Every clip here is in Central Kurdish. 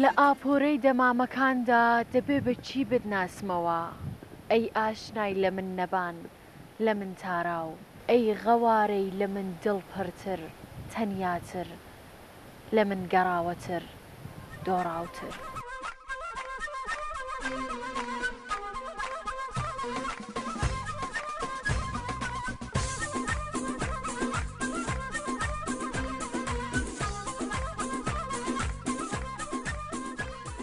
لە ئاپۆرەی دەمامەکاندا دەبێ بە چی بتناسمەوە ئەی ئاشنای لە من نەبان، لە من تاراو. ئەی غەوارەی لە من دڵ پڕتر، تەنیاتر، لە من گەڕاوەتر، دۆڕاوتر.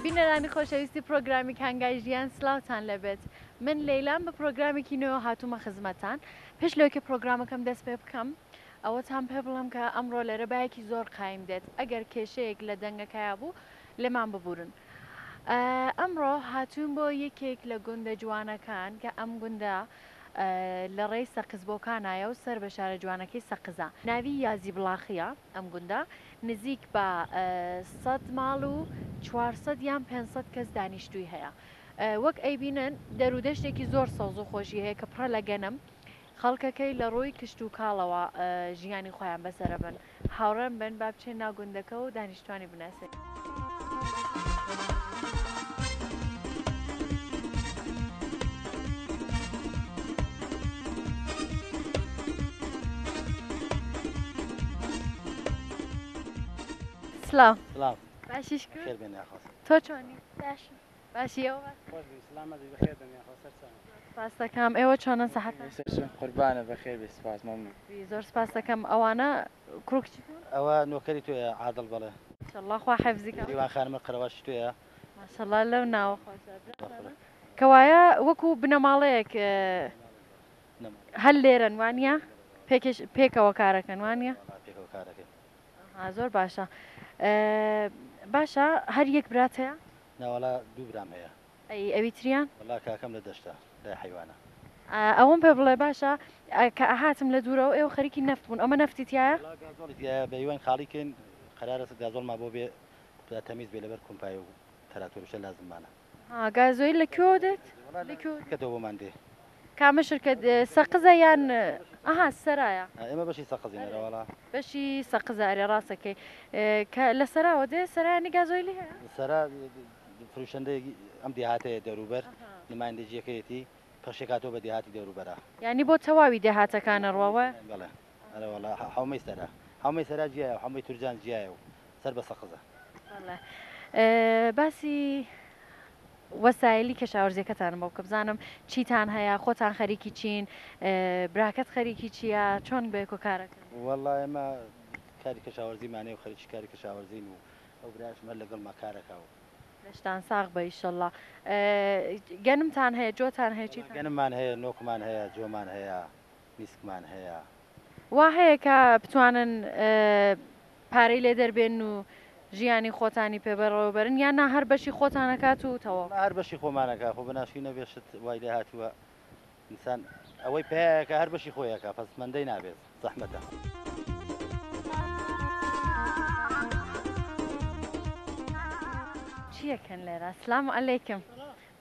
بینەرانی خۆشەویستی پرۆگرامی کانگای ژیان سلاوتان لێبێت من لەیلام بە پرۆگرامێکی نوێوە هاتوومە خزمەتان پێش لەوەی کە پرۆگرامەکەم دەست پێ بکەم ئەوەتان پێ بڵێم کە ئەمڕۆ لێرە بایەکی زۆر قایم دێت ئەگەر کێشەیەک لە دەنگەکەیا بوو لێمان ببورن ئەمڕۆ هاتووین بۆ یەکێک لە گوندە جوانەکان کە ئەم گوندە لە ڕێی سەقز بۆکانایە و سەر بە شارە جوانەکەی سەقزە. ناوی یازی بڵاخییە ئەم گوندە نزیک بە سەد ماڵ و 400 یان 500 کەس دانیشتووی هەیە. وەک ئەیبینن دەرودەشتێکی زۆر سەوز و خۆشی هەیە کە پڕە لە گەنم. خەڵکەکەی لە ڕووی کشتوکاڵەوە ژیانی خۆیان بەسەرەبەن. هاوڕێم بن با بچین ناو گوندەکە و دانیشتوانی بناسین. سلاو. سلاو. باشی شکر. خێر بێن یاخوا. تۆ چۆنی؟ باشم. باشی ئەوە باش. خۆش بی سلامەت بی بەخێر بێن یاخوا سەرچاوم. سپاس دەکەم ئێوە چۆنن سەحەتان؟ قوربانە بەخێر بێ سپاس مەمنون. زۆر سپاس دەکەم ئەوانە کوڕ و کچی تۆن؟ ئەوە نۆکەری تۆیە عادڵ بەڵێ. ماشەڵڵا خوا حیفزی کا. دیوان خانمە قەرەواشی تۆیە. ماشەڵڵا لەو ناوە خۆشە. برازانە کەوایە وەکو بنەماڵەیەک هەر لێرەن وانییە؟ پێکش پێکەوە کارەکەن وانییە؟ پێکەوە کارەکەین. ئەها زۆر باشە. باشە هەر یەک برات هەیە؟ ناوەڵا دوو برام هەیە. ئەی ئەوی تریان؟ وەڵا کاکەم لە دەشتە لای حەیوانە. ئەوەم پێ بڵێ باشە کە ئەهاتم لە دوورەوە ئێوە خەریکی نەفت بوون ئەمە نەفتی تیایە؟ وەڵا گازۆڵی تیایە بە هیواین خاڵی کەین قەرارە گازۆڵمان بۆ بێ تەمیز بێ لەبەر کۆمپای و تەراکتۆر و شتە لازممانە. ها گازۆیل لە کوێوە دێت؟ وەڵا لە شرکەتەوە بۆمان دێ. کامە شرکەت سەقزە یان ئەها سەرایە؟ ئێمە بەشی سەقزین ئەرێ وەڵا. بەشی سەقزە ئەرێ ڕاستەکەی کە لە سەراوە دێ سەرایانی گازۆیلی هەیە؟ سەرا فروشەندەی ئەم دێهاتەیە دەوروبەر نمایندەجیەکەیەتی پەخشێکاتەوە بە دێهاتی دەوروبەرا. یانی بۆ تەواوی دێهاتەکان ئەڕوا وایە؟ بەڵێ ئەرێ وەڵا حەومەی سەرا حەومەی سەرا جیایە و حەومەی تورجان جیایە و سەر بە سەقزە. بەڵێ باسی وەسایلی کەشاوەرزیەکەتانم بۆ بکە بزانم چیتان هەیە خۆتان خەریکی چین براکەت خەریکی چییە چۆن بەیەکۆ کارەکەن؟ وەڵا ئێمە کاری کەشاوەرزیمان هەیە و خەریکی کاری کەشاوەرزین و ئەو برایەشم هەر لەگەڵما کارەکا و. لەشتان ساغ بێ ئیشەڵا. گەنمتان هەیە جۆتان هەیە چیتان؟ گەنممان هەیە نۆکمان هەیە جۆمان هەیە نیسکمان هەیە. وا هەیە کە بتوانن پارەی لێ دەربێنن و ژیانی خۆتانی پێ بەڕێوە بەرن یان نا هەر بەشی خۆتان ئەکات و تەواو؟ وەڵا هەر بەشی خۆمان ئەکا خۆ بە ناشکری نەبێ شت وای لێ هاتووە ئینسان ئەوەی پەیایەکا هەر بەشی خۆی ئەکا پەسمەندەی نابێت زەحمەتە. چیەکەن لێرە سلام علیکم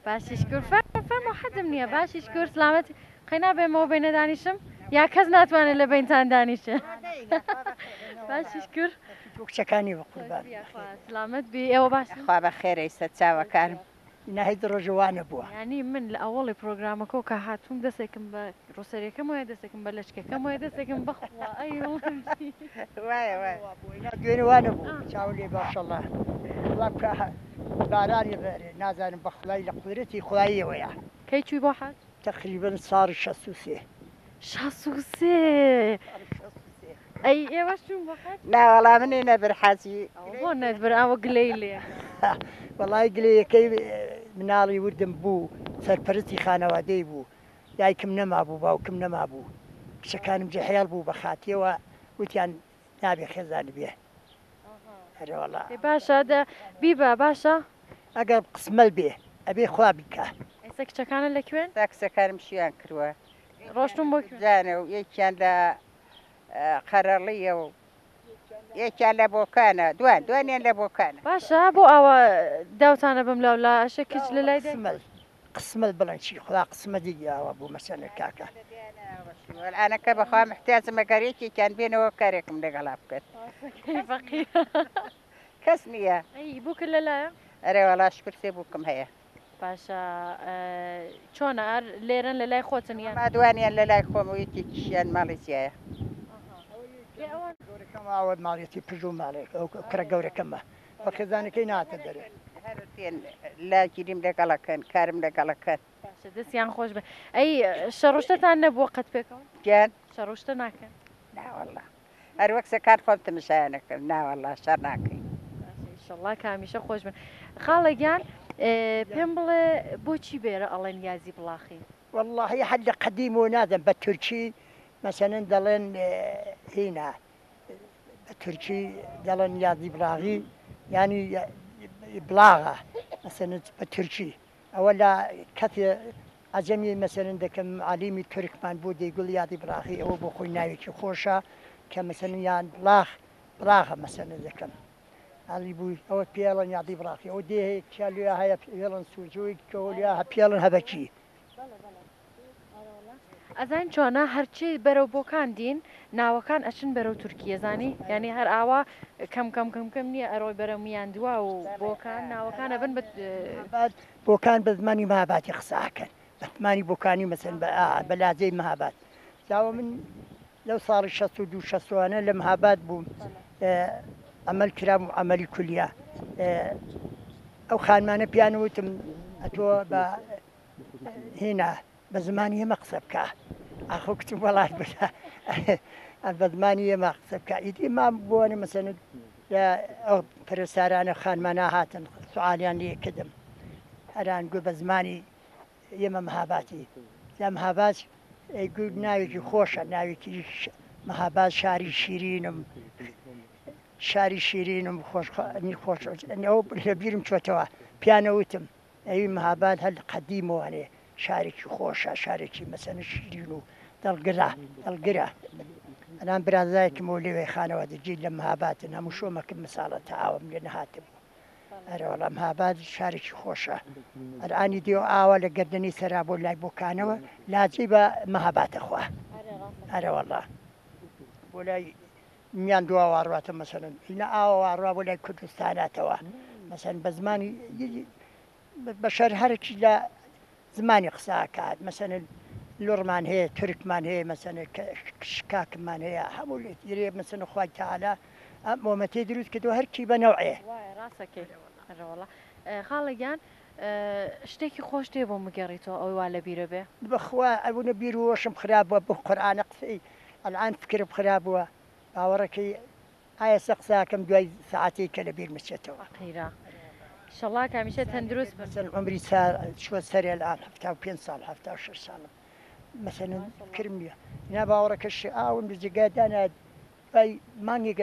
باشی شکر فەرموو حەجم نییە باشی شکر سلامەتی قەینا بێمەوە بینە دانیشم یا کەس ناتوانێت لە بینتان دانیشێ باشی شکر تۆ کچەکانی بە قوربان سلامەت بی ئێوە باش خوا بەخێرەی سەرچاوەکانم نا هیچ ڕۆژە وا نەبووە. یانی من لە ئەوەڵی پرۆگرامەکەوە کە هاتووم دەسێکم بە ڕوسەریەکەم وایە دەسێکم بە لەچکەکەم وایە دەسێکم بەخوا ئەی وەڵام چی وایە وایە وا بووە نا دوێنێ وا نەبوو چاو لێ ماشەڵا وا بکە بارانی بەرێ نازانم بە خودای لە قودرەتی خوداییەوەیە. کەی چووی بۆ حەج؟ تەقریبەن ساڵی 63. 63 ساڵی 63. ئەی ئێوەش چوون بۆ حەج؟ نا وەڵا منی نەبرد حەجی. ئەوە بۆ نەتبرد ئەوە گلەی لێ. وەڵای گلەیەکەی مناڵی وردم بوو سەرپەرستی خانەوادەی بوو دایکم نەمابوو باوکم نەمابوو کچەکانم جەحێڵ بوو بە خاتیەوە وتیان نابێ خێزانی بێ ئەرێ وەڵا. ئێ باشە دە بیبە باشە. ئەگەر قسمەت بێ ئەبێ خوا بیکا. ئێستا کچەکانت لە کوێن؟ ئێستا کچەکانم شویان کرووە. ڕۆشتوون بۆ کوێ؟ جانە و یەکیان لە قەرەڵیە و یەکیان لە بۆکانە دوان دوانیان لە بۆکانە. باشە بۆ ئاوا داوتانە بەم لاو لا ئەشێ کچ لە لای دایک. قسمەت قسمەت بڵێن چی خودا قسمەتی ئاوا بوو مەسەلە کاکە. ئەلئانەکە بەخوا محتاجم ئەگەر یەکێکیان بێنەوە کارێکم لەگەڵا بکەن. فەقیر. کەس نییە. ئەی بووکت لەلایە؟ ئەرێ وەڵا شوکر سێ بووکم هەیە. باشە چۆنە ئەر لێرەن لە لای خۆتن یان؟ وەڵا دوانیان لە لای خۆم و یەکێکیشیان ماڵی جیایە. گەورەکەم ئاوە ماڵیەتی پژوو ماڵێک ئەو کوڕە گەورەکەمە بە خێزانەکەی ناتە دەرێ. هەر تێن لاگیریم لەگەڵەکەن کارم لەگەڵەکەن. باشە دەستیان خۆش بێ. ئەی شەڕوشتەتان نەبووە قەت پێکەوە؟ گیان؟ شەڕوشتە ناکەن؟ ناوەڵا هەر وەک سەکان خۆم تمشایان ئەکەم ناوەڵا شەڕ ناکەین. باشە ئیشەڵا کە هەمیشە خۆش بن. خاڵە گیان پێم بڵێ بۆچی بێرە ئەڵێن یازی بڵاخی؟ وەڵاهی هەر لە قەدیمەوە نازم بە تورکی مەسەلەن دەڵێن هینا بە تورکی دەڵێن یازی بڵاغی یانی بڵاغە مەسەلەن بە تورکی ئەوە لە کەسێ عەجەمی مەسەلەن دەکەم عالیمی تورکمان بۆ دەیگوڵ یادی بڵاغی ئەوە بۆ خۆی ناوێکی خۆشە کە مەسەلەن یان بڵاغ بڵاغە مەسەلەن دەکەم ئەڵی بوو ئەوە پێڵەن یادی بڵاخی ئەو دێ هەیە کیا لێ هەیە پێڵەن سوجوی کۆلیا پێڵن هەبەکی. ئەزانی چۆنە هەرچی بەرەو بۆکان دین ناوەکان ئەچن بەرەو تورکی ئەزانی یانی هەر ئاوا کەم کەم کەم کەم نییە ئەرۆی بەرەو میاندوا و بۆکان ناوەکان ئەبن بە مهاباد بۆکان بە زمانی مهاباتی قسە ئەکەن بە زمانی بۆکانی مەسەن بە ئا بە لاجەی مهاباد جاوە من لەو ساڵی 62 شەستوانە لە مهاباد بووم عەمەل کرام و عەمەلی کولیە ئەو خانمانە پیان وتم ئەتۆ بە هینا بە زمانی ئێمە قسە بکە ئاخۆ کچم وەڵات بدا بە زمانی ئێمە قسە بکە ئیدی مام بۆنە مەسەن لە ئەو پەرستارانە خانمانە هاتن سوعالیان لێ کردم هەران گوت بە زمانی ئێمە مهاباتی جا مهابات گوت ناوێکی خۆشە ناوێکی مهاباد شاری شیرینم شاری شیرینم خۆش خۆش ئەو لە بیرم چۆتەوە پیانەوتم ئەوی مهاباد هەر لە قەدیمەوە هەنێ شارێکی خۆشە شارێکی مەسەنە شیرین و دڵگرە دڵگرە ئەلان برازایەکم و لەوێ خانەوادە جی لە مهاباتن هەموو شۆمەکم مساڵە تا ئاوم لێ نەهاتبوو ئەرەوەڵا مهاباد شارێکی خۆشە ئەرانی دیۆ ئاوا لە گردنی سەرا بۆ لای بۆکانەوە لاجی بە مهاباتە خوا ئەرەوەڵا بۆ لای میان دوا واڕواتە مەسەلەن ئینە ئاوە واڕوا بۆ لای کوردستاناتەوە مەسەن بە زمانی بەشەر هەرکی لە زمانی قسە ئەکات مەسەلەن لوڕمان هەیە تورکمان هەیە مەسەلەن شکاکمان هەیە هەموو لێ مەسەلەن خوای تەعالا ئەم ئۆمەتەی دروست کردووە هەرکی بە نەوعێ. وایە ڕاستەکەی ئەرەوەڵا خاڵە گیان شتێکی خۆش تێ بۆم بگێڕیتەوە ئەوەی وا لە بیرە بێ. بەخوا ئەونە بیر و هۆشم خراپ بووە بەو قورئانە قسەی ئەلئان فکرم خراپ بووە باوەڕەکەی ئایە سە قساکەم دوای سەعاتێک کە لە بیرم چێتەوە. فەقیرە ئیشەڵا کە هەمیشە تەندروست بن. مەسەلەن عومری چا چوە سەرێ ئەلئان 75 ساڵ 76 ساڵم مەسەلەن فکرم نیە نا باوەڕەکە شئاوم لە جێگای دانا دوای مانگێک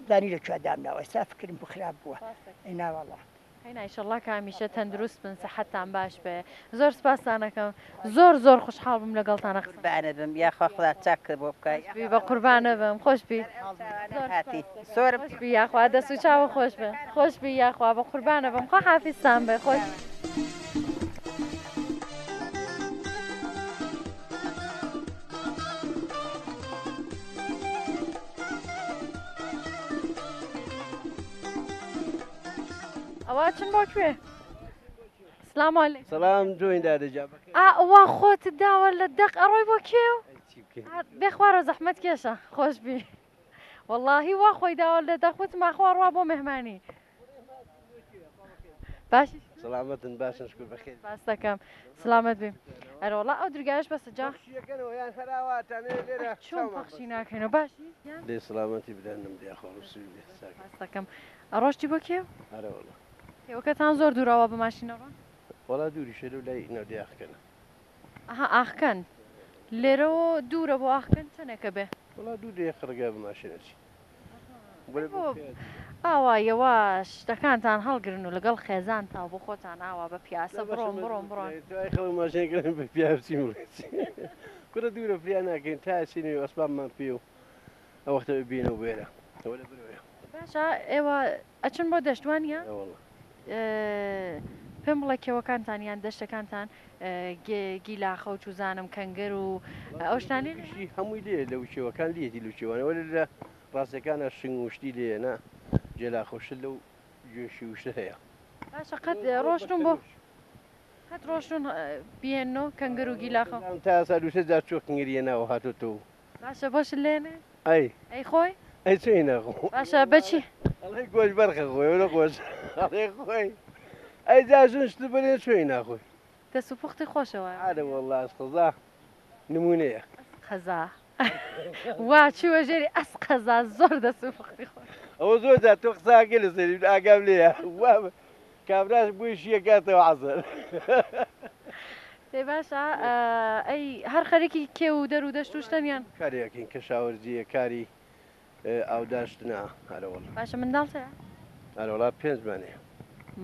زانی لە کوێ دامناوە ئێستا فکرم خراپ بووە ئەی ناوەڵا. هەینا ئیشەڵا کە هەمیشە تەندروست بن سەحەتتان باش بێ زۆر سپاستان ئەکەم زۆر زۆر خوشحاڵ بووم لەگەڵتانا قسەم قوربانت بم یاخوا خودا چاکت بۆ بکا خۆش بی بەقوربانت بم خۆش بی زۆر هاتی زۆرم خۆش بی یاخوا دەست و چاوت خۆش بێ خۆش بی یاخوا بەقوربانت بم خوا حافیزتان بێ خۆش. ئەوە چن بۆ کوێ؟ سلام علیکم. سلام جوین دادە جا بەخێر. ئا ئەوە خۆت داوە لە دەق ئەڕۆی بۆ کێو؟ بێ خوارە زەحمەت کێشە خۆش بی. وەڵاهی وا خۆی داوە لە دەق وتم ئاخۆ ئەڕوا بۆ مێهمانی. باشی؟ سلامەتن باشن شکر بەخێر. سپاس دەکەم سلامەت بی. ئەرەوەڵا ئەو درگایەش بەسە جا. پەخشیەکەنەوە یان هەر ئاواتانێ لێرە چۆن پەخشی ناکەینەوە باشی؟ دەی سلامەتی بدەنم دیاخوا ڕوسوی بێ سپاس دەکەم. ئەڕۆشتی بۆ کێو؟ ئەرەوەڵا. کێوەکەتان زۆر دوورە وا بە ماشینە ڕۆن؟ وەڵا دووریشە لەو لای ناودی ئاخکەنە. ئەها ئاخکەن لێرەوە دوورە بۆ ئاخکەن چەنێکە بێ؟ وەڵا دوو دەیقە ڕێگا بە ماشین ئەچی. بۆ ئاوا یەواش شتەکانتان هەڵگرن و لەگەڵ خێزانتا و بۆ خۆتان ئاوا بە پیاسە بڕۆن بڕۆن بڕۆن. دوای خەڵک ماشینەکە بە پیا بچین بڕۆین. کوڕە دوورە فریا ناکەین تا ئەچین و ئەسپابمان پێ و ئەو وەختە ببینەوە بۆێرە ئەوە لە برۆیە. باشە ئێوە ئەچن بۆ دەشت وانیە؟ ئەرێ وەڵا. پێم بڵێ کێوەکانتان یان دەشتەکانتان گیلاخە و چوزانم کەنگەر و ئەو شتانەی لێیە؟ گشتی هەمووی لێیە لەو کێوەکان لێیەتی لەو کێوانە وەلێ لە ڕاستیەکانا شنگ و شتی لێیە نا گێلاخە و شت لەو گوێشی وشتە هەیە. باشە قەت ڕۆشتون بۆ قەت ڕۆشتون بێنۆ کەنگەر و گیلاخە؟ تا ئێستا دوو سێ جار چووە کەنگەری هێناوە هاتۆتەوە. باشە بۆشت لێنێ؟ ئەی. ئەی خۆی؟ ئەی چۆی ناخۆ؟ باشە بەچی؟ ئەڵێ گۆش بەرخە خۆی وەرە خۆش ئەڵێ خۆی ئەی جا ژن شت بەرێ چۆی ناخۆی؟ دەست و پوختی خۆشە وایە. ئەرێ وەڵا ئەسقەزا نموونەیە. ئەسقەزا وا چووە ژێری ئەسقەزا زۆر دەست و پوختی خۆش. ئەوە زۆر جار تۆ قسەکەی لەسەری من ئاگام لێیە وا کابراش بۆی شیەکاتەوە عەسەر. دەی باشە ئەی هەر خەریکی کێو و دەر و دەشت و شتەن یان؟ کاری ئەکەین کەشاوەرزییە کاری ئاوداشتنە ئەرەوەڵا. باشە منداڵت هەیە؟ ئەرەوەڵا پێنجمان هەیە.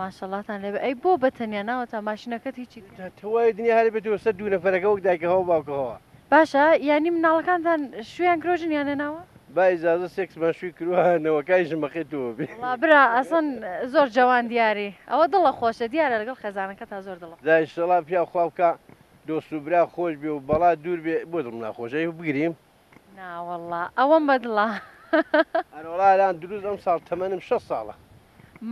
ماشەڵاتان لێبێ ئەی بۆ بە تەنیا ناوەتا ماشینەکەت هیچی تیا؟ تەوای دنیا هەر بێتەوە سەر دوو نەفەرەکە وەک دایکە هەوا باوکە هەوا. باشە یانی مناڵەکانتان شویان کرۆ ژنیان هێناوە؟ با ئیجازە سێکسمان شوی کروە نەوەکانیشم بەقەی تۆوە بێ. وەڵا برا ئەسڵەن زۆر جوان دیاری ئەوە دڵە خۆشە دیارە لەگەڵ خێزانەکەتا زۆر دڵە. جا ئیشەڵا پیاو خوا بکا دۆست و برا خۆش بێ و بەڵا دوور بێ بۆ دڵم ناخۆشە ئەی بگریم. نا وەڵا ئەوەم بەدڵە. ئەرەوەڵا ئەلان دروست ئەمساڵ تەمەنم 60 ساڵە.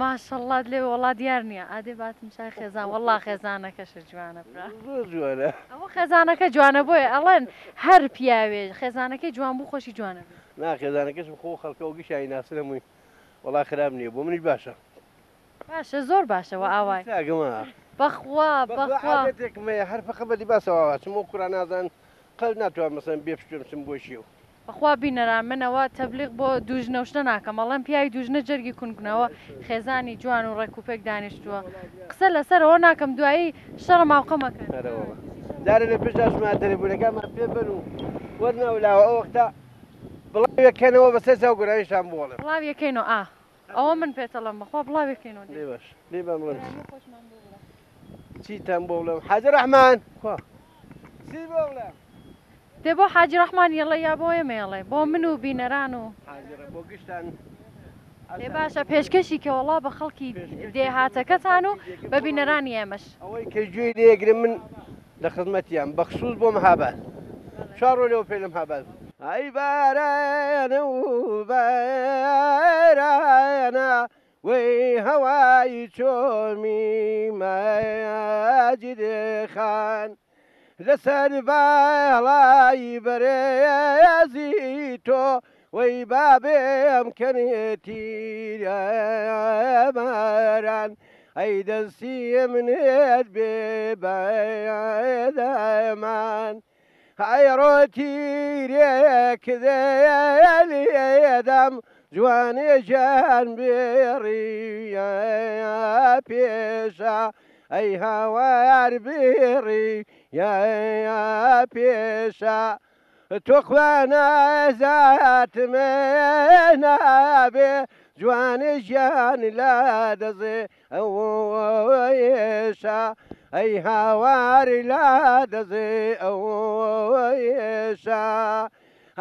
ماشەڵات لێ وەڵا دیار نییە ئادێ باتم چای خێزان وەڵا خێزانەکەشت جوانە برا. زۆر جوانە. ئەوە خێزانەکە جوانە بۆیە ئەڵێن هەر پیاوێ خێزانەکەی جوان بوو خۆشی جوانە بێ. نا خێزانەکەشم خۆ خەڵکە و گشت ئەیناسن هەمووی وەڵا خراپ نییە بۆ منیش باشە. باشە زۆر باشە وە ئاوای. چاکمە. بەخوا بەخوا بەخوا. عادەتێکم هەیە هەر فەقە بە لیباسەوە ئاوا چم وەک کوڕان نازانن قەت ناتوانم مەسەلەن بێ پشتوێ بچم بۆ شێو. بەخوا بینەران من ئەوە تەبلیغ بۆ دوو ژنە و شتە ناکەم ئەڵێم پیاوی دوو ژنە جەرگی کون کنەوە خێزانی جوان و ڕێک و پێک دانیشتووە قسە لەسەر ئەوە ناکەم دوایی شەڕە ماوقە مەکەن. ئەرەوەڵا جارێ لە پێشا ژمارە تەلەفۆنەکانمان پێ بەن و وەرنە ئەولاوە ئەو وەختە بڵاوێ کەنەوە بەسەر چاو گۆرانیشتان بۆ ئەڵێم. بڵاویە کەینەوە ئا ئەوە من پێتەڵێم بەخوا بڵاوێ کەینەوە دەی. دەی باش دەی با بڵێم چیتان بۆ بڵێم حاجی ڕەحمان کوا چی بۆ بڵێم. دێ بۆ حاجی ڕەحمان یەڵێ یا بۆ ئێمە یەڵێ بۆ من و بینەران و. حاجی ڕە بۆ گشتان. دێ باشە پێشکەشی کە وەڵا بە خەڵکی دێهاتەکەتان و بە بینەرانی ئێمەش. ئەوەی کە گوێی لێگرم من لە خزمەتیان بەخسوس بۆ مهاباد چوار ڕۆ لەوە پێ لە مهاباد بووم. ئەی بارانە و بارانە وەی هەوای چۆمی ماجد خان لەسەر باڵای بەرێزی تۆ وەی بابێم کەنێ تیرە باران ئەی دەستی منێت بێ بەدەمان ئەی ڕۆ تیرێک دێلێدەم جوانێ گیان بێڕی پێشە ئەی هاوار بێڕی پێشە تۆ خوا نەزاتم نابێ جوانێ گیان لا دەزێ ئەوێشە ئەی هاوار لا دەزێ ئەوێشە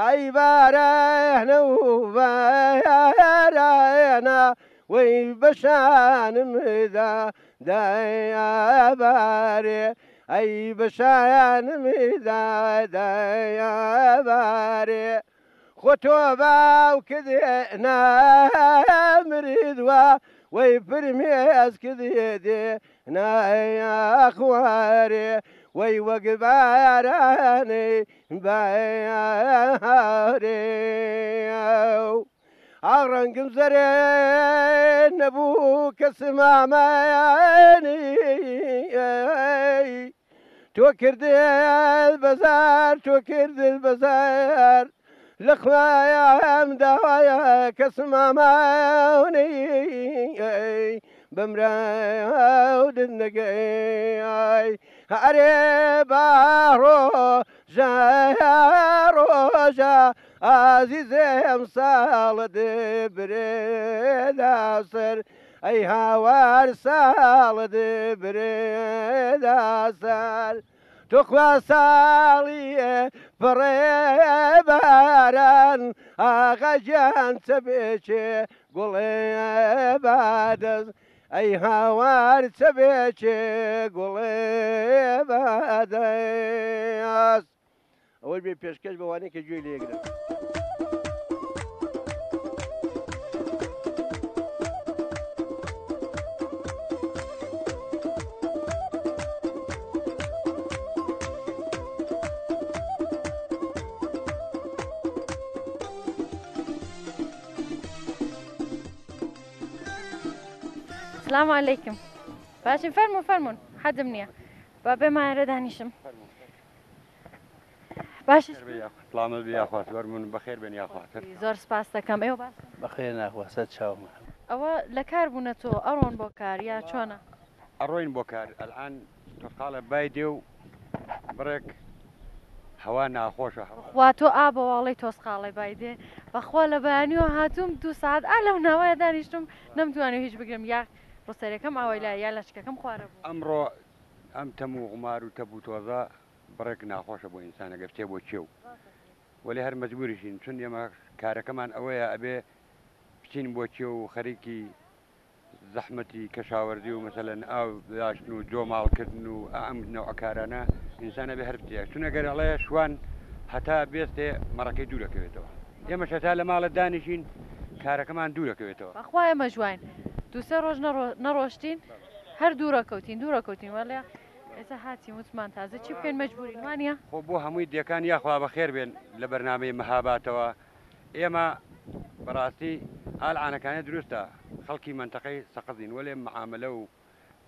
ئەی بارانە و بارانە وەی بەشانمدا دایابارێ ئەی بەشانمدا دایابارێ خۆ تۆ باوکت نامردوە وەی فرمێسکت دێ ناخوارێ وەی وەک بارانێ بارێ ئاڕەنگم زەرێ نەبوو کەس مامانی تۆ کردت بەزار تۆ کردت بەزار لە خوایام داوایە کەس مامانی بمرەودن نەگەی ئەرێ باڕۆ ڕۆژە ئازیزێم ساڵە دبرێدا سەر ئەی هاوار ساڵە دبرێدا سەر تۆخوا ساڵیە پڕێ باران ئاغا گیان چەبێکێ گوڵێ بادەست ئەی هاوار چەبێکێ گوڵێ بادەست. ئەوەش بێ پێشکەش بەوانەی کە گوێی لێگرن. سلام علیکم باشین فەرموون فەرموون حەدم نییە با بێمە ئێرە دانیشم باشی سڵامت بێ یاخوا فەرموون بەخێر بێن یاخوا زۆر سپاس دەکەم ئێوە باش بەخێر ناخوا سەر چاومە ئەوە لە کار بوونە تۆ ئەڕۆن بۆ کار یا چۆنە؟ ئەڕۆین بۆ کار ئەلعان تۆزقاڵە بای دێ و بڕێک هەوا ناخۆشە هەوا. خوا تۆ ئا بە واڵەی تۆزقاڵەی بای دێ بەخوا لە بەیانیەوە هاتووم دوو سەعات ئا لەو ناوەیە دانیشتوم نەمتوانی هیچ بگرم یا ڕوسەرەکەم ئاوای لایە یا لەچکەکەم خوارە بوو. ئەمڕۆ ئەم تەم و غومار و تەپ و تۆزە بڕێک ناخۆشە بۆ ئینسان ئەگەر بچێ بۆ کێو وەلێ هەر مەجبوریشین چون ئێمە کارەکەمان ئەوەیە ئەبێ بچین بۆ کێو و خەریکی زەحمەتی کەشاوەرزی و مەسەلەن ئاو داشتن و جۆ ماڵ کردن و ئەم نەوعە کارانە ئینسان ئەبێ هەر بچێ چون ئەگەر ئەڵێ شوان هەتا بێستێ مەڕەکەی دوور ئەکەوێتەوە ئێمەش هەتا لە ماڵە دانیشین کارەکەمان دوور ئەکەوێتەوە. بەخوا ئێمەش واین دوو سێ ڕۆژ نەڕۆشتین هەر دوورەکەوتین دوورەکەوتین وەلێ ئێستا هاتین وتمان تازە چی بکەین مەجبورین وانە؟ خۆ بۆ هەمووی دێکان یاخوا بەخێر بێن لە بەرنامەی مەهاباتەوە ئێمە بەڕاستی ئال عانەکانێ دروستە خەڵکی مەنتەقەی سەقزین وەلێ معامەلە و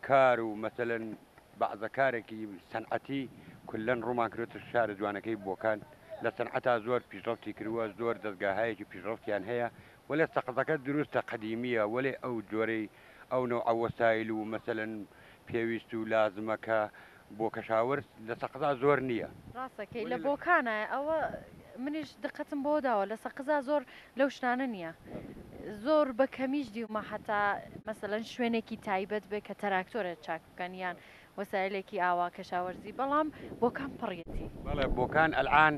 کار و مەسەلەن بەعزە کارێکی سەنعەتی کوللەن ڕوومان کردۆتە شارە جوانەکەی بۆکان لە سەنعەتا زۆر پیشڕەفتی کردووە زۆر دەزگاهایەکی پیشڕەفتیان هەیە وەلێ سەقزەکە دروستە قەدیمیە وەلێ ئەو جۆرەی ئەو نەوعە وەسایل و مەسەلەن پێویست و لازمە کە بۆ کەشاوەرز لە سەقزا زۆر نییە. ڕاستەکەی لە بۆکانایە ئەوە منیش دقەتم بۆ داوە لە سەقزا زۆر لەو شتانە نییە زۆر بە کەمیش دیومە حتا مەسەلەن شوێنێکی تایبەت بێ کە تەراکتۆرە چاک بکەن یان وەسایلێکی ئاوا کەشاوەرزی بەڵام بۆکان پڕیەتی. بەڵێ بۆکان ئەلعان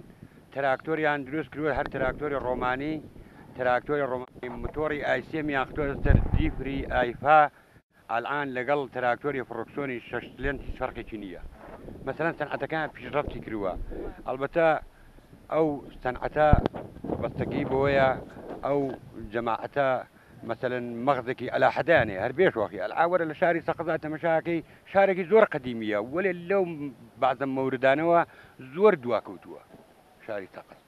تراکتۆریان دروست کردوە هەر تراکتۆری ڕۆمانی تراکتۆری ڕۆمانی متۆڕی ئایسێمیان خستۆتە سەر دیفری ئایفا ئەلئان لەگەڵ تراکتۆری فڕۆکسۆنی شەش سلێند هیچ فەرقێکی نییە مەسەلەن سەنعەتەکەیان پیشڕەفتی کرووە ئەڵبەتە ئەو سەنعەتە بەستەگی بەوەیە ئەو جەماعەتە مەسەلەن مەغزێکی ئەلاحەدەیان هەیە هەر بێ شۆخی ئەلعا وەرە لە شاری سەقزا تەمەشاکەی شارێکی زۆر قەدیمیە وەلێ لەو بەعزە مەوردانەوە زۆر دواکەوتووە شاری سەقز.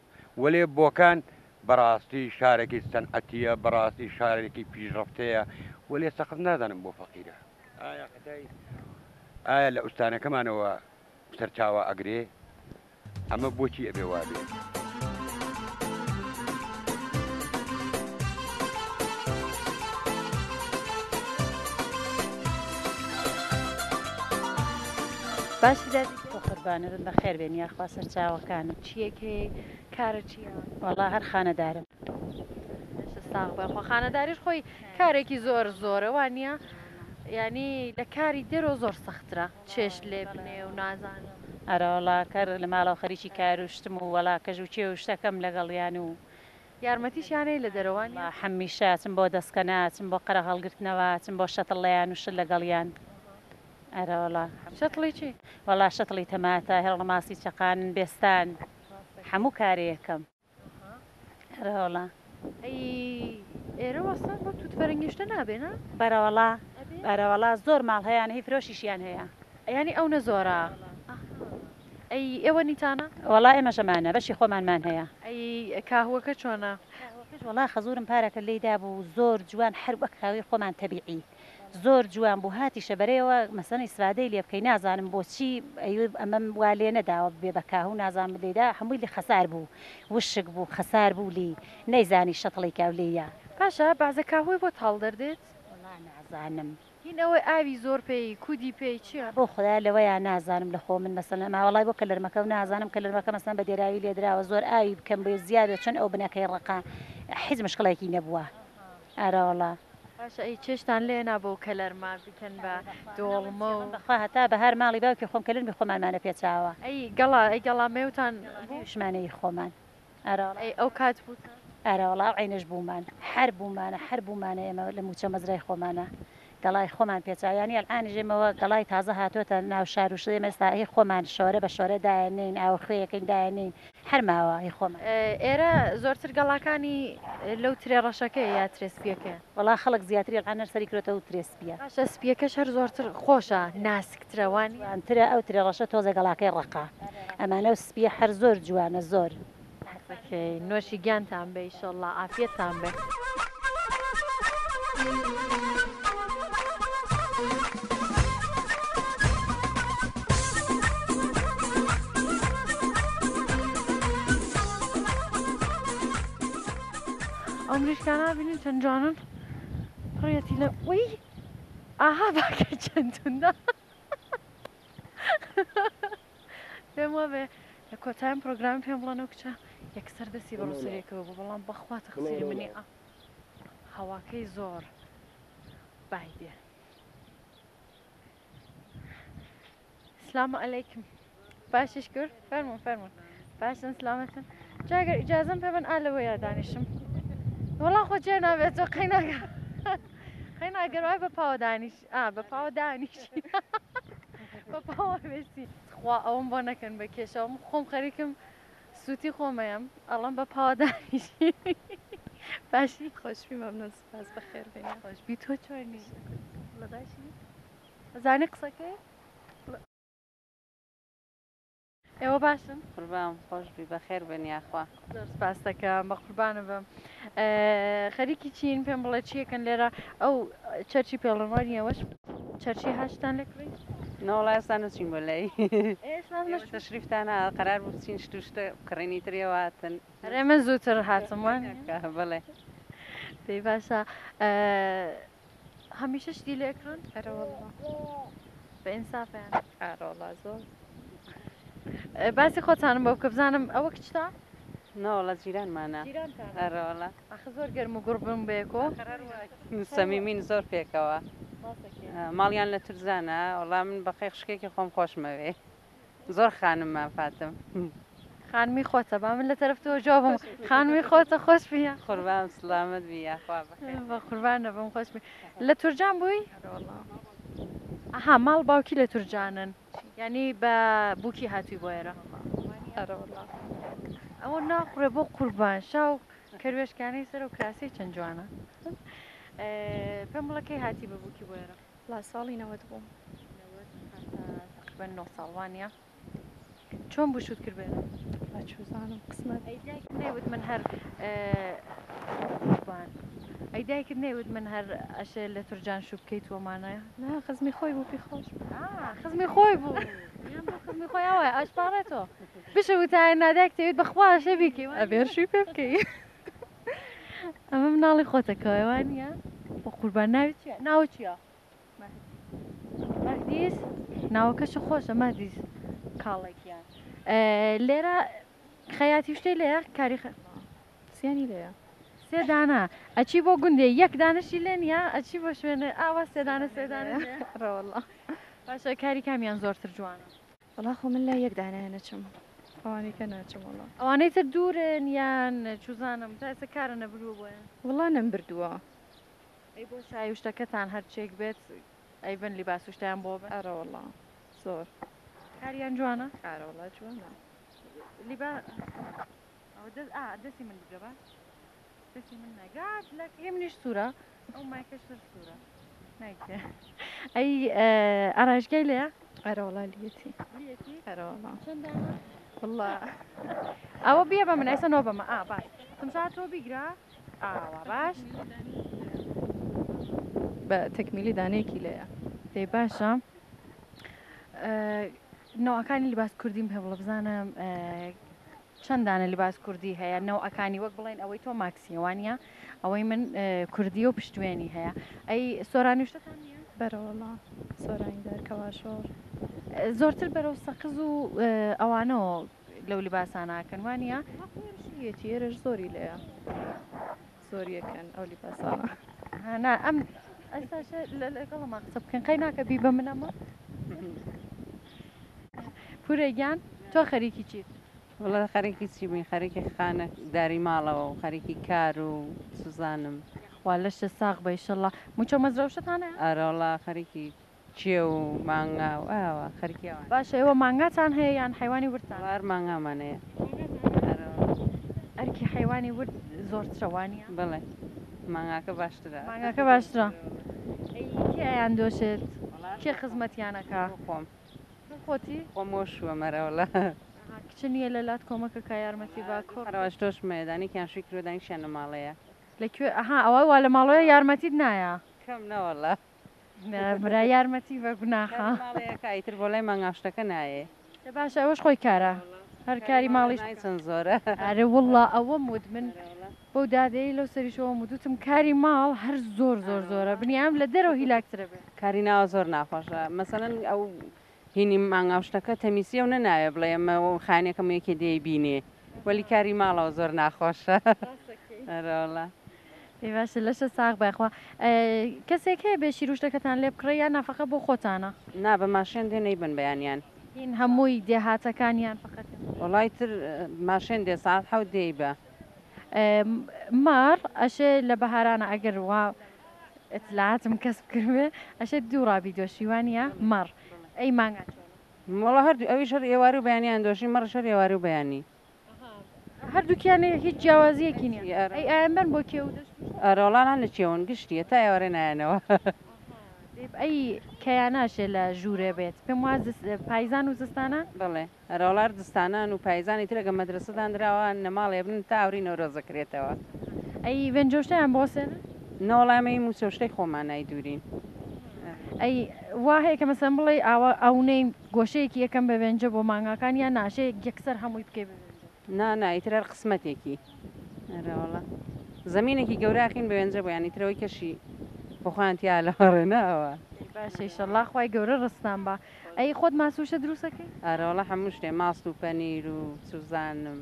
وەلێ بۆکان بەڕاستی شارێکی سەنعەتیە بەڕاستی شارێکی پیشڕەفتەیە وەلێ سەقز نازانم بۆ فەقیرە ئایا خەتای ئایا لە ئوستانەکەمانەوە سەرچاوە ئەگرێ ئەمە بۆچی ئەبێ وابێ؟ باشی دادی بۆ قوربانت بم بەخێر بێن یاخوا سەرچاوەکانم. چیەکەی کارت چیە؟ وەڵا هەر خانەدارم. لەشت ساغ بێ خوا خانەداریش خۆی کارێکی زۆر زۆرە وانیە یانی لە کاری دەرەوە زۆر سەخترە چێشت لێ بنێ و نازانم. ئەرەوەڵا کەر لە ماڵەوە خەریکی کار و شتم و وەڵا کەژ و کێو و شتەکەم لەگەڵیان و. یارمەتیشیان ئەی لە دەرەوە وانیە؟ وەڵا هەمیشە ئەچم بۆ دەسکەنە ئەچم بۆ قەرەغ هەڵگرتنەوە ئەچم بۆ شەتڵ لێیان و شت لەگەڵیان. ئەرەوەڵا. شەتڵی چی؟ وەڵا شەتڵی تەماتە، هێڵەماسی چەقانن، بێستان، هەموو کارێ یەکەم. ئەرەوەڵا. ئەی ئێرە وەستا بۆ توت فەرەنگی شتە نابێ نا؟ بەرەوەڵا بەرەوەڵا زۆر ماڵ هەیانە هی فرۆشیشیان هەیە. یانی ئەونە زۆرە؟ ئەی ئێوە نیتانە؟ وەڵا ئێمەش ئەمانە بەشی خۆمانمان هەیە. ئەی کاهوەکە چۆنە؟ کاهوەکەش وەڵا خەزورم پارەکە لێی دابوو زۆر جوان هەر وەک کاوەی خۆمان تەبیعی. زۆر جوان بوو هاتیشە بەرەیەوە مەسەلەن ئیسفادەی لێ بکەی نازانم بۆچی ئەیوت ئەمەم وا لێ نەداوە ببێ بە کاهو نازانم لێدا هەمووی لێ خەسار بوو وشک بوو خەسار بوو لێی نەیزانی شەتڵی کاو لێی یا. باشە بەعزە کاهوی بۆ تاڵ دەردێت؟ وەڵا نازانم. هین ئەوەی ئاوی زۆر پێی کودی پێی چیە؟ بۆ خودایە لەوەیا نازانم لە خۆ من مەسەلەن ئەما وەڵای بۆ کەلەرمەکەو نازانم کەلەرمەکە مەسەلەن بە دێراوی لێدراوە زۆر ئاوی بکەم بۆیە زیاد بێ چۆن ئەو بنەکەی ڕەقە حیچ مشکڵێکی نەبووە ئەرەوەڵا. باشە ئەی چێشتان لێ نا بەو کەلەرمە بیکەن بە دۆڵمە و. بەخوا هەتا بەهار ماڵی باوکی خۆم کەلەرمی خۆمانمانە پێچاوە. ئەی گەڵا ئەی گەڵا مێوتان بوو؟ مێوشمانە ئی خۆمان ئەرەوەڵا. ئەی ئەو کات بووتان؟ ئەرەوەڵا ئەو عەینەش بوومان هەر بوومانە هەر بوومانە ئێمە لە مووچە مەزرای خۆمانە گەڵای خۆمان پێچا یانی ئەلعانیش ئێمەوە گەڵای تازە هاتۆتە ناو شار و شت ئێمە ئێستا هی خۆمان شۆرە بە شۆرە دایەنێین ئاوە خوێیەکەین دایەنێین هەر ماوە هی خۆمان. ئێرە زۆرتر گەڵاکانی لەو ترێ ڕەشەکەیە یا ترێ سپیەکەیە؟ وەڵا خەڵک زیاتری ئەلعان هەر سەری کرۆتە ئەو ترێ سپیە. باشە سپیەکەش هەر زۆرتر خۆشە ناسکترە وانیە؟ جوانترە ئەو ترێ ڕەشە تۆزێ گەڵاکەی ڕەقە ئەمانە و سپیە هەر زۆر جوانە زۆر. ڕاستەکەی نۆشی گیانتان بێ ئیشەڵا عافیەتتان بێ. ئەو مریشکانە بینین چەند جوانن پڕیەتی لە وەی ئاها باکە چەند توندە پێم وابێ لە کۆتایم پرۆگرامی پێم بڵێن ئەو کچە یەکسەر دەستی بە ڕووسەرێکەوە بوو بەڵام بەخوا تەقسیری منی ئا هەواکەی زۆر بای دێ سلام علیکم باشی شکر فەرموون فەرموون باشن سلامەتن جاگەر ئیجازەم پێ بن ئا لەوەیا دانیشم وەڵا خۆ جێ نابێت تۆ قەیناکە قەینا گەر وای بە پاوە دانیش ئا بە پاوە دانیشی بە پاوە بێسی خوا ئەوم بۆ نەکەن بە کێشەوەم خۆم خەریکم سووتی خۆمەیەم ئەڵم بە پاوە دانیشی باشی خۆشبی مەمنون سپاس بەخێر بێن خۆشبی تۆ چۆنی لە باشی ئەزانی قسەکەی ئێوە باشن؟ قوربان خۆش بی بەخێر بێن یاخوا. زۆر سپاست دەکەم بەقوربانت بم. خەریکی چین پێم بڵێ چیەکەن لێرە ئەو چەرچی پێڵن وانیە وەش چەرچی هاشتان لێ کڕی؟ نەوەڵا ئێستا نەچوین بۆ لای ئێوە تەشریفتان هات قەرار بوو بچین شت و شتە بکڕین ئیتر ئێوە هاتن. ئەرێ من زووتر هاتم وانیە؟ بەڵێ. دەی باشە هەمیشە شتی لێ کڕن؟ ئەرەوەڵا. بە ئینسافیان؟ ئارەوەڵا زۆر. باسی خۆتانم بۆ بکە بزانم ئەوە کچتە؟ نەوەڵا جیرانمانە. جیرانتانە؟ ئەرەوەڵا. ئاخ زۆر گەرم و گوڕ بوون بەیەکەوە. سەمیمین زۆر پێکەوە. ماڵیان لە تورزانە وەڵا من بەقەی خوشکێکی خۆم خۆشمەوێ. زۆر خانمە فاتم. خانمی خۆتە با من لە تەرەف تۆ جوابم خانمی خۆتە خۆش بی قوربان سلامت بی یاخوا بەخێر بە قوربان نەبم خۆش بی لە تورجان بووی ئەها ماڵ باوکی لە تورجانن یعنی بە بووکی هاتووی بۆ ئێرە ئەوە ناخورێ بۆ قوربان شاو کەروێشکانەی سەر و کراسی چەند جوانە پێم بڵێ کەی هاتی بە بووکی بۆ ئێرە لا ساڵی 90 بووم. تقریبا 9 ساڵ وانە چۆن بوو شوت کرد بێرە؟ لا چوزانم قسمەت. ئەی دایکت نەیوت من هەر قوربان ئەی دایکت نەیوت من هەر ئەشێ لە تورجان شوو بکەیت وەمانە؟ نا خزمی خۆی بوو پێی خۆش بوو. خزمی خۆی بوو یان بۆ خزمی خۆی ئەوە ئەشپاڕێتەوە بشە وتایە نادایک تەوێت بەخوا ئەشێ بیکەی ئەبێ شووی پێ بکەی. ئەمە مناڵی خۆتەکەوە وانە؟ بۆ قوربان ناوی چییە؟ ناوە چییە؟ مەهدیس ناوەکەش خۆشە مەهدیس کاڵێکیان لێرە خەیاتی شتەی لێیە کاری سیانی لێیە سێ دانە ئەچی بۆ گوندێ یەک دانەشی لێ نییە ئەچی بۆ شوێنێ ئاوا سێ دانە سێ دانە ڕەوەڵا باشە کاری کامیان زۆرتر جوانە وەڵا خۆ من لای یەک دانەیە نەچم ئەوانەی کە ناچم وەڵا ئەوانەی تر دوورن یان چوزانم تا ئێستا کارە نەبردووە بۆیان وەڵا نەمبردووە ئەی بۆ شای و شتەکەتان هەرچێک بێت ئەیبەن لیباس و شتیان بۆ بن؟ ئەرەوەڵا زۆر. کاریان جوانە؟ ئارەوەڵا جوانە. لیبا ئەوە دەست ئا دەستی من بگرە باش دەستی من ناگرە جلەکەی منیش سوورە ئەو مایکەش هەر سوورە ناگرێ ئەی ئارایشگای لێیە؟ ئەرەوەڵا لیەتی. لیەتی؟ ئەرەوەڵا. چەند دانە؟ وەڵا. ئەوە بیە بە من ئێستا نۆ بەمە ئا باش تمسا تۆ بیگرە ئاوا باش. بە تەکمیلی دانەیەکی لێیە. دەی باشە نەوەکانی لیباس کوردیم پێ بڵێ بزانم چەند دانە لیباس کوردی هەیە نەوەکانی وەک بڵێن ئەوەی تۆ ماکسیە وانە ئەوەی من کوردی و پشتوێنی هەیە ئەی سۆرانی شتەکان نییە؟ بەرەوەڵا سۆرانی دارکەواشۆر زۆرتر بەرەو سەقز و ئەوانەوە لەو لیباسانە ئەکەن وانیە؟ شیەتی ئێرەش زۆری لێیە زۆریەکەن ئەو لیباسانە. نا ئەم ئێستاش لەگەڵما قسە بکەن قەی ناکە بی بە منەمە پورە گیان تۆ خەریکی چیت؟ وەڵا خەریکی چی بووین خەریکی خانە داری ماڵەوە و خەریکی کار و سوزانم. خوا لەشت ساغ بە ئیشەڵا. موچە و مەزرەوشتان هەیە؟ ئەرەوەڵا خەریکی کێو و مانگا و ئاوا خەریکی ئەوان. باشە ئێوە مانگاتان هەیە یان حەیوانی وردتان؟ وەڵا هەر مانگامان هەیە. ئەرکی حەیوانی ورد زۆرترە وانیە؟ بەڵێ مانگاکە باشترە. مانگاکە باشترە. ئەی کێ ئەیان دۆشێت؟ کێ خزمەتیان ئەکا؟ خۆم. تۆ خۆتی؟ خۆم وەشووە مەرەوەڵا. کچ نییە لە لات کۆمەکەکا یارمەتی با کوڕ. ئەرەوەش تۆشم هەیە دانێکیان شووی کردووە دانیشیان لە ماڵەیە. لە کوێ؟ ئەها ئەوە وا لە ماڵەوەیە یارمەتیت نایە؟ کەم نەوەڵا. برا یارمەتی بە گوناحە. ماڵەیەکە ئیتر بۆ لای مانگا شتەکە نایێ. باشە ئەوەش خۆی کارە هەر کاری ماڵیش چەند زۆرە. ئەرێ وەڵا ئەوەم وت من. بەو دادەی لەو سەریشەوە مدوتم کاری ماڵ هەر زۆر زۆر زۆرە بنیام لە دەرەوە هیلاکترە بێ. کاری ناوە زۆر ناخۆشە مەسەلەن ئەو هینی مانگا و شتەکە تەمیسیە و نەناوێ بڵێ ئەمە خانێکەم یەکێ دێی بینێ وەلی کاری ماڵەوە زۆر ناخۆشە ئەرەوەڵا. ئەی باشە لەشە ساغ بە یاخوا کەسێک هەیە بێ شیر و شتەکەتان لێ بکڕێ یان نافەقە بۆ خۆتانە؟ نا بە ماشێن دێ نەیبەن بەیانیان. هین هەمووی دێهاتەکان یان فەقەت. وەڵا ئیتر ماشێن دێ سەعات حەوت دێی بە. مەڕ ئەشێ لە بەهارانە ئەگەر وا ئیتلاعاتم کەسب کردبێ ئەشێ دوو ڕابی دۆشی وانیە مەڕ ئەی مانگا چۆنە؟ وەڵا هەردوو ئەویش هەر ئێوارە و بەیانیان دۆشی مەڕیش هەر ئێوارە و بەیانی. هەردووکیان هیچ جیاوازیەکی نیە ئەی ئایان بەن بۆ کێو و دەشت و شت؟ ئەرەوەڵا نا لە کێون گشتیە تا ئێوارێ نایەنەوە. ئەی کەیاناشێ لە ژوورێ بێت پێم وا پایزان و زستانان؟ بەڵێ ئەرەوەڵا هەر زستانان و پایزان ئیتر ئەگە مەدرەسە داندراوە نە ماڵێ بن تا ئاوری نەورۆز ئەکرێتەوە. ئەی وێنجەوشتەیان بۆ سێنن؟ نەوەڵا ئێمە ئی موچە و شتەی خۆمان ئەیدورین. ئەی وا هەیە کە مەسەلەن بڵێی ئاوا ئەونەی گۆشەیەکی یەکەم بە وێنجە بۆ مانگاکان یان ناشێ یەکسەر هەمووی بکەی بە وێنجە؟ نا نا ئیتر هەر قسمەتێکی. ئەرەوەڵا زەمینێکی گەورە ئەکەین بە وێنجە بۆیان ئیتر ئەوەی کەشی بۆ خۆیان تیا لەوەڕێ نا ئەوە. ئەی باشە ئیشەڵا خوای گەورە ڕزقتان با. ئەی خۆت ماسوشە دروست ئەکەی؟ ئەرەوەڵا هەموو شتێ ماست و پەنیر و چوزانم.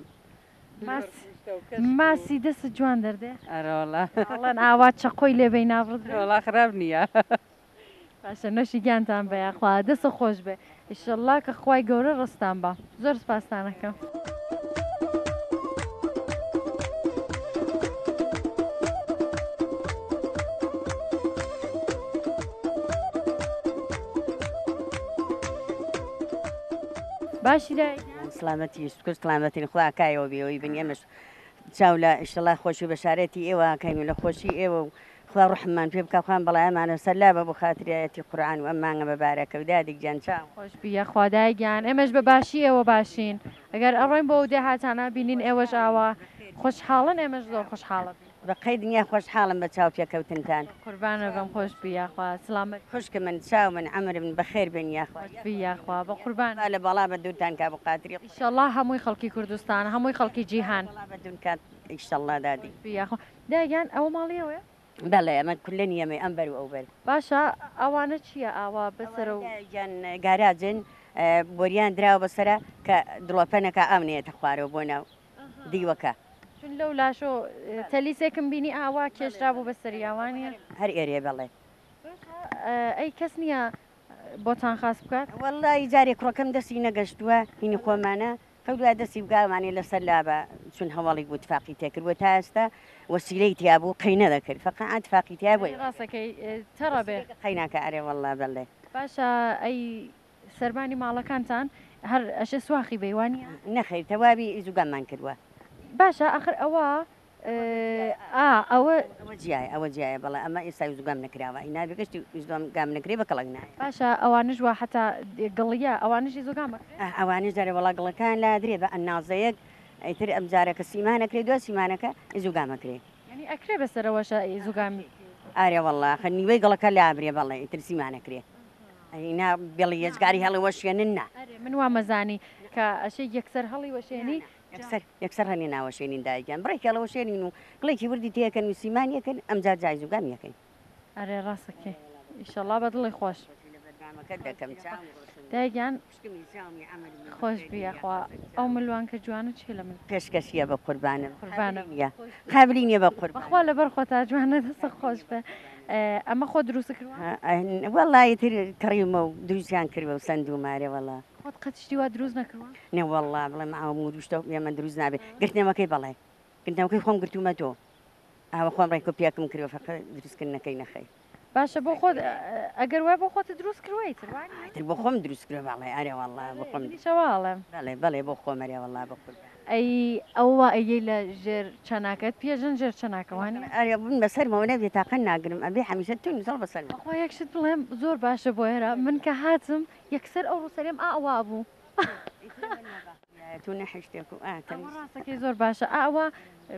ماسی دەستت جوان دەردێ. ئەرەوەڵا. ئەڵێن ئاوا چەقۆی لێ بەی نابڕدرێ. وەڵا خراپ نییە. باشە نۆشی گیانتان بێ یاخوا دەست خۆش بێ ئیشەڵا کە خوای گەورە ڕزتان با زۆر سپاستان ئەکەم. باشی دایە گیان؟ سڵامەتی شکر سڵامەتین خوا کایەوە بێەوەی بن ئێمەش چاو لە ئیشەڵا خۆشی و بەشارەتی ئێوە کەین و لە خۆشی ئێوە و خوا ڕەحممان پێ بکا خوان بەڵایەمانە سەر لابە بۆ خاتری ئایەتی قورئان و ئەم مانگە مبارەکە و دادک گیان چاو. خۆش بی یاخوا دایە گیان ئێمەش بە باشی ئێوە باشین ئەگەر ئەڕۆین بۆ ئەو دێهاتانە بینین ئێوەش ئاوا خۆشحاڵن ئێمەش زۆر خۆشحاڵەبین. بە قەی دنیا خۆشحاڵم بە چاو پێکەوتنتان. قوربانت بم خۆش بی یاخوا سڵامەت بی. خوشک من چاو من عەمر من بەخێر بێن یاخوا. خۆش بی یاخوا بەقوربانت. خوا لە بەڵا بە دوورتان کا بۆ خاتری قورئان. ئیشەڵا هەمووی خەڵکی کوردستان هەمووی خەڵکی جیهان. بەڵا بە دوون کات ئیشەڵا دادی. خۆش بی یاخوا دایە گیان ئەوە ماڵی ئەوەیە؟ بەڵێ ئەمە کولەنی ئەمەی ئەم بەر و ئەو بەر. باشە ئەوانە چیە ئاوا بەسەرە و. ئەوانە دایە گیان گاراجن بۆریان دراوە بەسەرا کە دڵۆپە نەکا ئاو نەیەتە خوارەوە بۆ ناو دیوەکە. چون لەو لاشۆ تەلیسێکم بینی ئاوا کێشرابوو بەسەریا وانیە؟ هەر ئێرەیە بەڵێ. باشە ئەی کەس نیە بۆتان خاس بکات؟ وەڵایی جارێ کوڕەکەم دەستی نەگەشتووە هینی خۆمانە خەو دوای دەستی بگا ئەمانەی لەسەر لابە چون هەواڵی بوو تفاقی تێکرد بۆ تا ئێستا وەسیلەی تیا بوو قەی نەدەکرد فەقعا تفاقی تیا بوو ڕاستەکەی تەڕە بێ قەیناکە ئەرێ وەڵا بەڵێ. باشە ئەی سەربانی ماڵەکانتان هەر ئەشێ سواخی بێی وانیە؟ نەخەیر تەواوی ئیزوگاممان کردوە. باشە ئاخر ئەوە ئا ئەوە. ئەوە جیایە ئەوە جیایە بەڵێ ئەمە ئێستا ئیزوگام نەکراوە ئەی نابێ گەشتی ئیزوگام نەکرێ بە کەڵک نایە. باشە ئەوانش وا حەتا گڵیە ئەوانش ئیزوگام ئەکرێ؟ ئا ئەوانش دەرێ وەڵا گڵەکان لادرێ بە ئەنازەیەک ئیتر ئەمجارە کە سیمان ئەکرێ دوا سیمانەکە ئیزوگام ئەکرێ. یانی ئەکرێ بەسەرەوەشە ئیزوگام بکرێ؟ ئارێ وەڵا ئاخر نیوەی گڵەکە لابرێ بەڵێ ئیتر سیمان ئەکرێ. ئەی نا بێڵی یەجگاری هەڵی وەشێنن نا. ئەرێ من وامەزانی کە ئەشێ یەکسەر هەڵی وەشێنی یەکسەر یەکسەر هەنێ ناوەشێنین دایە گیان بڕێکی هەڵەوەشێنین و گڵێکی وردی تێکەن و سیمان یەکەن ئەمجا جایز و گام یەکەین. ئەرێ ڕاستەکەی ئیشەڵا بە دڵی خۆش. بەرنامەکەت دەکەم چاوم ڕۆشن بێ. دایە گیان خوشکمی چاومی عەمرمی خۆش بەخێر بی بێی یاخوا یاخوا ئەو چاوم. ملوانکە جوانە چیە لە مل. پێشکەشیە بە قوربانم قوربانم قابلی نیە قابلی نیە بە قوربانم. بەخوا لەبەر خۆتا جوانە دەستت خۆش بێ ئەمە خۆت دروست کردوە؟ وەڵا ئیتر کڕیومە و دروستیان کردوە و سەندومە ئەرێ وەڵا. خۆت قەت شتی وا دروست نەکردوە؟ نەوەڵا بڵێم ئاوە موروشتە ئێمە دروست نابێ گرتنەوەکەی بەڵێ گرتنەوەکەی خۆم گرتومە تۆ ئاوە خۆم ڕێک و پێکم کردوە فەقەت دروستکردنەکەی نەخەیر. باشە بۆ خۆت ئەگەر وای بۆ خۆتت دروست کردوە ئیتر وا نیە؟ ئیتر بۆ خۆم دروست کردوە بەڵێ ئەرێ وەڵا بۆ خۆم. منیش ئەوە ئەڵێم. بەڵێ بەڵێ بۆ خۆم ئەرێ وەڵا بۆ قوربان. ئەی ئەوە وا ئەیەی لە ژێر چەناکەت پێژن ژێر چەناکە وا نیە؟ ئەرێ من بەسەرمەوە نەبێ تاقەت ناگرم ئەبێ هەمیشە تون زەڵ بەسەرمەوە. بەخوا یەک شت بڵێم زۆر باشە بۆ ئێرە من کە هاتم یەکسەر ئەو ڕووسەرێم ئا وا بوو. تو نەحشتێک و ئا ئەوە تەمیز. ڕاستەکەی زۆر باشە ئا ئەوە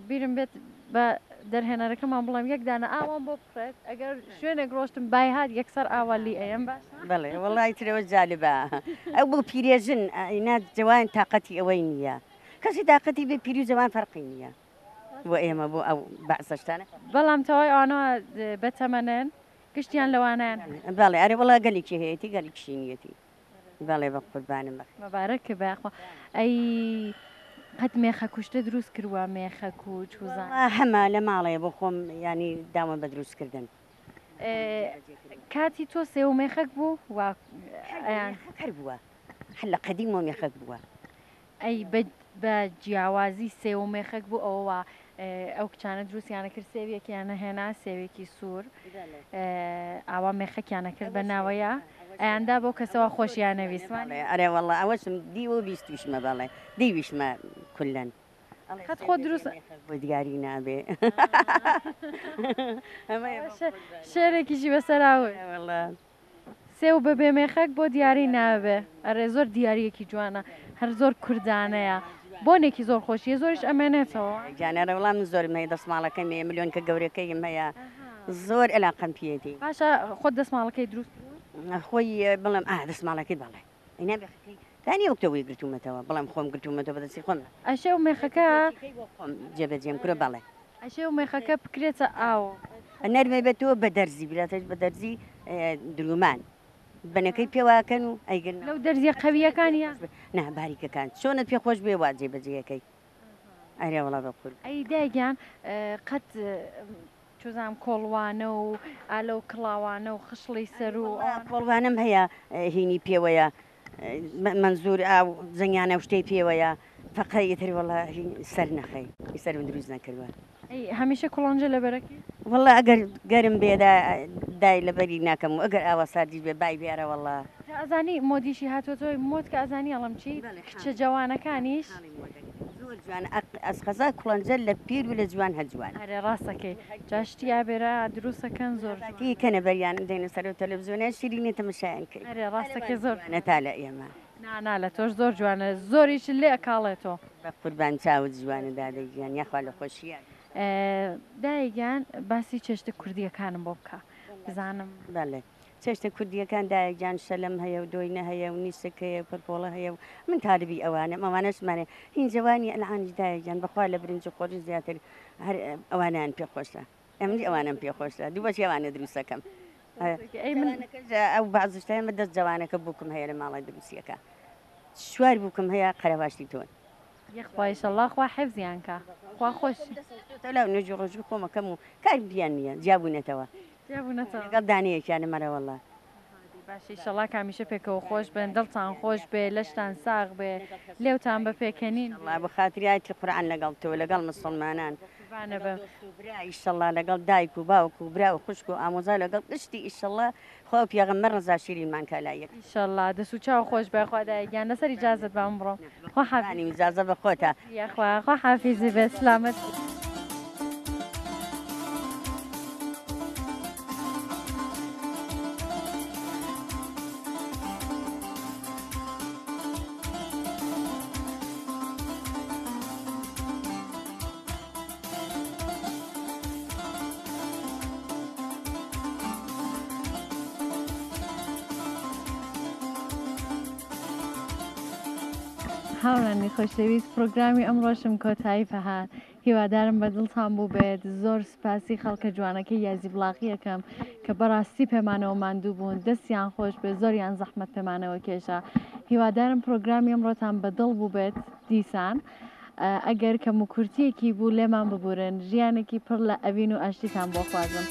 بیرم بێت بە دەرهێنەرەکەمان بڵێم یەک دانە ئاوام بۆ بکڕێت ئەگەر شوێنێک ڕۆشتم بای هات یەکسەر ئاوا لی ئەیەم باشە؟ بەڵێ وەڵای ترەوە جالبە ئەو بۆ پیرێژن ئینا جەوان تاقەتی ئەوەی نییە کەسی تاقەتی بێ پیری و جەوان فەرقی نییە. بۆ ئێمە بۆ ئەو بەعزە شتانە. بەڵام تەوای ئەوانە بەتەمەنن گشتیان لەوانەیان. بەڵێ ئەرێ وەڵا گەلێکی هەیەتی گەلێکیشی نیەتی. بەڵێ بە قوربانم بەخێر. مبارەک بێ یاخوا ئەی قەت مێخە کوشتە دروست کروە مێخەک و چوزان. وەڵا هەمە لە ماڵێ بۆ خۆم یانی داومە بە دروست کردن. کاتی تۆ سێو مێخەک بوو وا ئەیان. مێخەک هەر بووە هەر لە قەدیمەوە مێخەک بووە. ئەی بە جیاوازی سێو و مێخەک بوو ئەوە وا ئەو کچانە دروستیانە کرد سێویەکیان ئەهێنا سێوێکی سوور ئاوا مێخەکیان ئەکرد بە ناوەیا ئەیاندا بەو کەسەوە خۆشیان ئەویست وا نیە؟ ئەرێ وەڵا ئەوەشم دیوە و بیستویشمە بەڵێ دیویشمە کولەن. قەت خۆت دروست. بۆ دیاری نابێ. شێرێکیشی بەسەرا وت. وەڵا. سێو بە بێ مێخەک بۆ دیاری نابێ. ئەرێ زۆر دیاریەکی جوانە هەر زۆر کوردانەیە بۆنێکی زۆر خۆشیە زۆریش ئەمێنێتەوە. گیان ئەرێ وەڵا من زۆرم هەیە دەسماڵەکەم هەیە ملیۆنکە گەورەکەیم هەیە زۆر ئەلاقەم پێیەتی. باشە خۆت دەسماڵەکەی دروست کردوە؟ خۆی بڵێم ئا دەسماڵەکەی بەڵێ ئەی نابێ خەکەی تا نیە وەک تۆ بۆی گرتوومەتەوە بڵێم خۆم گرتوومەتەوە بە دەستی خۆم. ئەشێ ئەو مێخەکە. بۆ خۆم جێبەجێم کردوە بەڵێ. ئەشێ ئەو مێخەکە بکرێتە ئاو. نەرمە بێتەوە بە دەرزی براتەش بە دەرزی درومان بەنەکەی پێواکەن و ئەیگرن. لەو دەرزیە قەویەکان یا؟ نا باریکەکان چۆنت پێ خۆش بێ وا جێ بەجێیەکەی ئەرێ وەڵا بە قوربان. ئەی دایە گیان قەت چوزانم کۆڵوانە و ئالە و کڵاوانە و خشڵی سەر و ئەوانە. کۆڵوانەم هەیە هینی پێوەیە مەنزور ئاو زەنگیانە و شتەی پێوەیە فەقە ئیتر وەڵا هین سەر نەخەی سەرم دروست نەکردوە. ئەی هەمیشە کوڵەنجە لەبەرەکەی؟ وەڵا ئەگەر گەرم بێ دای لەبەری ناکەم و ئەگەر ئاوا ساردیش بێ بای بێ ئەرە وەڵا. جا ئەزانی مۆدیشی هاتوەتەوە مۆد کە ئەزانی ئەڵێم چی کچە جەوانەکانیش. زۆر جوانە ئەسقەزا کوڵەنجە لە پیر و لە جوان هەر جوانە. ئەرێ ڕاستەکەی جا شتی ئابێرە دروستەکەن زۆر جوانە. تی کەنە بەریان دێنە سەرەو تەلەفزیۆنیان شیرینە تەمەشایان کەی. ئەرێ ڕاستەکەی زۆر جوانە تا لە ئێمە. نا نا لە تۆش زۆر جوانە زۆریشت لێ ئەکاڵێتۆ. بەقوربان چاوت جوانە دادە گیان یاخوا لە خۆشییا بی. دایە گیان باسی چێشتە کوردیەکانم بۆ بکە بزانم. بەڵێ چێشتە کوردیەکان دایە گیان شەلەم هەیە و دۆینە هەیە و نیسک هەیە و پرپۆڵە هەیە و من تالبی ئەوانەم ئەوانەش مانێ هین جەوانی ئەلعانیش دایە گیان بەخوا لە برنج و خۆرش زیاتر هەر ئەوانەیان پێ خۆشە ئەمنیش ئەوانەم پێ خۆشە دووبەشی ئەوانە دروستەکەم ئەی من ئەو بەعزشتای من دەست جەوانەکە بووکم هەیە لە ماڵە دروستیەکە چوار بووکم هەیە قەرەباشتی تۆن. یەخوا ئیشەڵا خوا حیفزیان کا خوا خۆش. لە نوێژ و ڕۆژووی خۆمەکەم و کارم پیان نییە جیابوونەتەوە جیابوونەتەوە لەگەڵ دانەیەکیانم ئەرەوەڵا. باشە ئیشەڵا کە هەمیشە پێکەوە خۆش بن دڵتان خۆش بێ لەشتان ساغ بێ لێوتان بە پێکەنین بێ. ئیشەڵا بۆ خاتری ئایەتی قورئان لەگەڵ تۆ لەگەڵ مسوڵمانان قوربانە لەگەڵ بم. دۆست و برا ئیشەڵا لەگەڵ دایک و باوک و برا و خوشک و ئامۆزا لەگەڵ گشتی ئیشەڵا خوا و پێغەمبەر ڕەزا شیرینمان کا لای یەک. ئیشەڵا دەس و چاو خۆش بێ خوا دایە گیان لەسەر ئیجازەت با من بڕۆم خوا حافیز. قوربانی ئیجازە بە خۆتە. یاخوا خوا حافیزی بێ سلامەت. هاوڕێیانی خۆشەویست پرۆگرامی ئەمڕۆشم کۆتایی پێهات هیوادارم بە دڵتان بووبێت زۆر سپاسی خەڵکە جوانەکەی یازی بڵاقی ئەکەم کە بەڕاستی پێمانەوە ماندوو بوون دەستیان خۆش بێت زۆریان زەحمەت پێمانەوە کێشا هیوادارم پرۆگرامی ئەمڕۆتان بە دڵ بووبێت دیسان ئەگەر کەموکورتیەکی بوو لێمان ببورن ژیانێکی پڕ لە ئەڤین و ئاشتیتان بۆ خوازم.